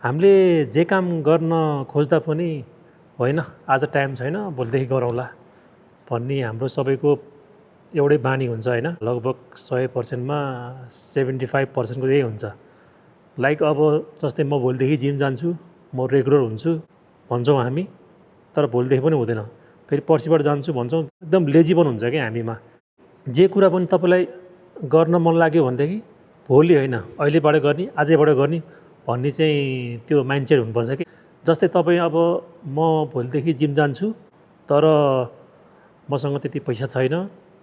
हामीले जे काम गर्न खोज्दा पनि होइन आज टाइम छैन भोलिदेखि गरौँला भन्ने हाम्रो सबैको एउटै बानी हुन्छ होइन। लगभग 100%मा 75% को यही हुन्छ। लाइक अब जस्तै म भोलिदेखि जिम जान्छु, म रेगुलर हुन्छु भन्छौँ हामी, तर भोलिदेखि पनि हुँदैन। फेरि पर्सिबाट जान्छु भन्छौँ, एकदम लेजी पनि हुन्छ क्या हामीमा। जे कुरा पनि तपाईँलाई गर्न मन लाग्यो भनेदेखि भोलि होइन अहिलेबाट गर्ने, आजैबाट गर्ने भन्ने चाहिँ त्यो माइन्डसेट हुनुपर्छ कि। जस्तै तपाईँ अब म भोलिदेखि जिम जान्छु तर मसँग त्यति पैसा छैन,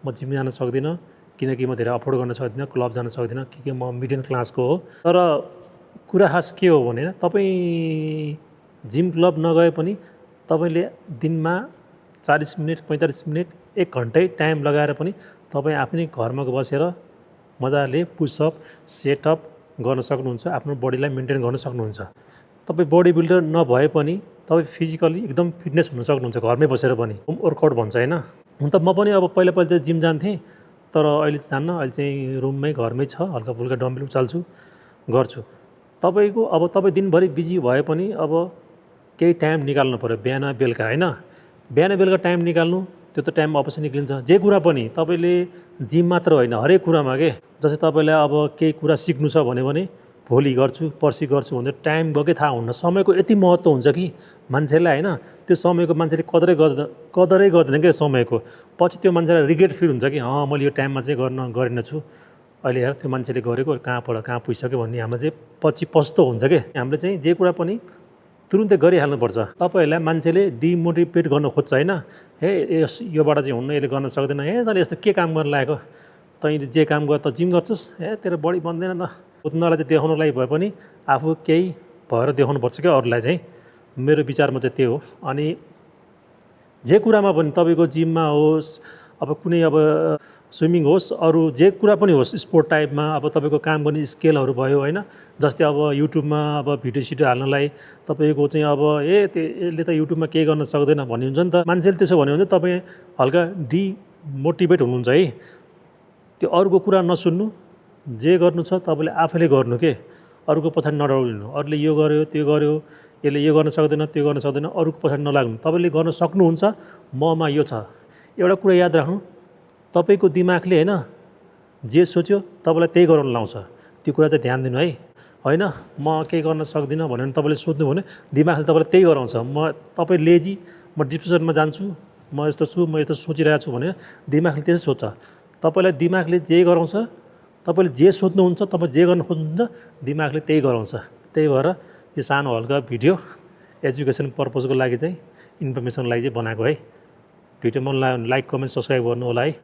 म जिम जान सक्दिनँ किनकि म धेरै अफोर्ड गर्न सक्दिनँ, क्लब जान सक्दिनँ कि म मिडल क्लासको हो। तर कुरा खास के हो भने तपाईँ जिम क्लब नगए पनि तपाईँले दिनमा 40 मिनट 45 मिनट 1 घन्टै टाइम लगाएर पनि तपाईँ आफ्नै घरमा बसेर मजाले पुसअप सेटअप गर्न सक्नुहुन्छ, आफ्नो बडीलाई मेन्टेन गर्न सक्नुहुन्छ। तपाईँ बडी बिल्डर नभए पनि तपाईँ फिजिकली एकदम फिटनेस हुन सक्नुहुन्छ घरमै बसेर पनि। होम वर्कआउट भन्छ होइन। हुन त म पनि अब पहिला चाहिँ जिम जान्थेँ तर अहिले जान्न, अहिले चाहिँ रुममै घरमै छ, हल्का फुल्का डम्बल उचाल्छु गर्छु। तपाईँको अब तपाईँ दिनभरि बिजी भए पनि अब केही टाइम निकाल्नु पऱ्यो बिहान बेलुका होइन। बिहान बेलुका टाइम निकाल्नु, त्यो त टाइम अवश्य निक्लिन्छ। जे कुरा पनि तपाईँले जिम मात्र होइन हरेक कुरामा के, जस्तै तपाईँलाई अब केही कुरा सिक्नु छ भने भोलि गर्छु पर्सि गर्छु भने टाइम गएकै थाहा हुन्न। समयको यति महत्त्व हुन्छ कि मान्छेलाई होइन, त्यो समयको मान्छेले कदरै गर्दैन क्या समयको। पछि त्यो मान्छेलाई रिग्रेट फिल हुन्छ कि मैले यो टाइममा चाहिँ गरेनछु, अहिले हेर त्यो मान्छेले गरेको कहाँबाट कहाँ पुगिसक्यो भन्ने हाम्रो चाहिँ पछि पछुतो हुन्छ क्या। हामीले चाहिँ जे कुरा पनि तुरुन्तै गरिहाल्नुपर्छ। तपाईँहरूलाई मान्छेले डिमोटिभेट गर्न खोज्छ होइन, हे योबाट चाहिँ हुन्न, यसले गर्न सक्दैन, हे तैँले यस्तो के काम गर्न लागेको, तैँले जे काम गर त जिम गर्छस्, हे तेरो बडी बन्दैन त। उनीहरूलाई चाहिँ देखाउनुलाई भए पनि आफू केही भएर देखाउनुपर्छ क्या अरूलाई चाहिँ। मेरो विचारमा चाहिँ त्यो हो। अनि जे कुरामा पनि तपाईँको जिममा होस्, अब कुनै अब स्विमिङ होस्, अरू जे कुरा पनि होस् स्पोर्ट टाइपमा, अब तपाईँको काम गर्ने स्केलहरू भयो होइन। जस्तै अब युट्युबमा अब भिडियो सिडियो हाल्नलाई तपाईँको चाहिँ अब यसले त युट्युबमा केही गर्न सक्दैन भन्ने हुन्छ नि त। मान्छेले त्यसो भन्यो भने तपाईँ हल्का डिमोटिभेट हुनुहुन्छ है। त्यो अरूको कुरा नसुन्नु, जे गर्नु छ तपाईँले आफैले गर्नु के, अरूको पछाडि नदौडिनु। अरूले यो गर्यो त्यो गर्यो, यसले यो गर्न सक्दैन त्यो गर्न सक्दैन, अरूको पछाडि नलाग्नु। तपाईँले गर्न सक्नुहुन्छ, ममा यो छ। एउटा कुरा याद राख्नु, तपाईँको दिमागले होइन जे सोच्यो तपाईँलाई त्यही गराउन लाउँछ। त्यो कुरा चाहिँ ध्यान दिनु है। होइन म केही गर्न सक्दिनँ भन्यो भने तपाईँले सोध्नु भने दिमागले तपाईँलाई त्यही गराउँछ। तपाईँ लेजी, म डिप्रेसनमा जान्छु, म यस्तो छु, म यस्तो सोचिरहेको छु भने दिमागले त्यसै सोच्छ। तपाईँलाई दिमागले जे गराउँछ, तपाईँले जे सोध्नुहुन्छ, तपाईँ जे गर्न खोज्नुहुन्छ दिमागले त्यही गराउँछ। त्यही भएर यो सानो हल्का भिडियो एजुकेसन पर्पजको लागि चाहिँ, इन्फर्मेसनको लागि चाहिँ बनाएको है। भिडियो मन लाग्यो भने लाइक कमेन्ट सब्सक्राइब गर्नु होला है।